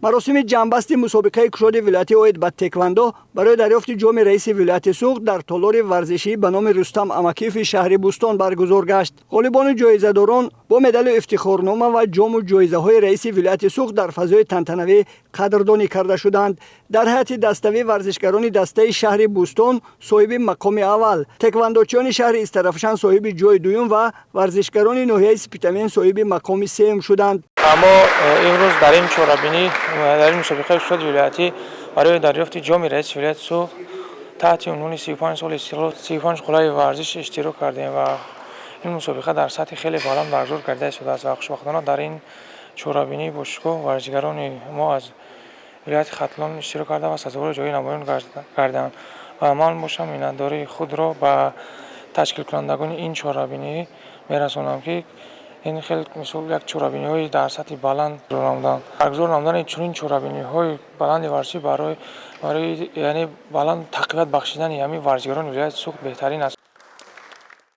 Маросими ҷамъбасти мусобиқаи кушоди вилоятӣ оид ба теквандо барои дарёфти ҷоми раиси вилояти Суғд дар толори варзишӣ ба номи Рустам Амакиеви шаҳри Бӯстон баргузор гашт. Ғолибону ҷоизадорон бо медалу ифтихорнома ва ҷому ҷоизаҳои раиси вилояти Суғд дар фазои тантанавӣ қадрдонӣ карда шуданд. Дар ҳайати даставӣ варзишгарони дастаи шаҳри Бӯстон соҳиби мақоми аввал, теквандочиёни шаҳри Истарафшан соҳиби ҷои дуюм ва варзишгарони ноҳияи Спитамен соҳиби мақоми сеюм шуданд. Мо имрӯз дар ин чорабинӣ, дар ин мусобиқаи кушоди вилоятӣ барои дарёфти ҷоми раиси вилояти Суғд таҳти унвони 35 соли истиқлол, 35 қуллаи варзиш иштирок кардем ва ин мусобиқа дар сатҳи хеле баланд баргузор карда истодааст ва хушбахтона дар ин чорабинии бошукӯҳ варзишгарони мо аз вилояти Хатлон иштирок карда ва сазовори ҷои намоён гарданд. Ва ман бошам, миннатдории худро ба ташкилкунандагони ин чорабинӣ мерасонам, ки ин хел мисол як чорабиниҳои дар сатҳи баланд намуданд. Баргузор намудани чунин чорабиниҳои баланди варзишӣ барои яъне баланд тақвият бахшидани ҳамин варзишгарони вилояти Суғд беҳтарин аст.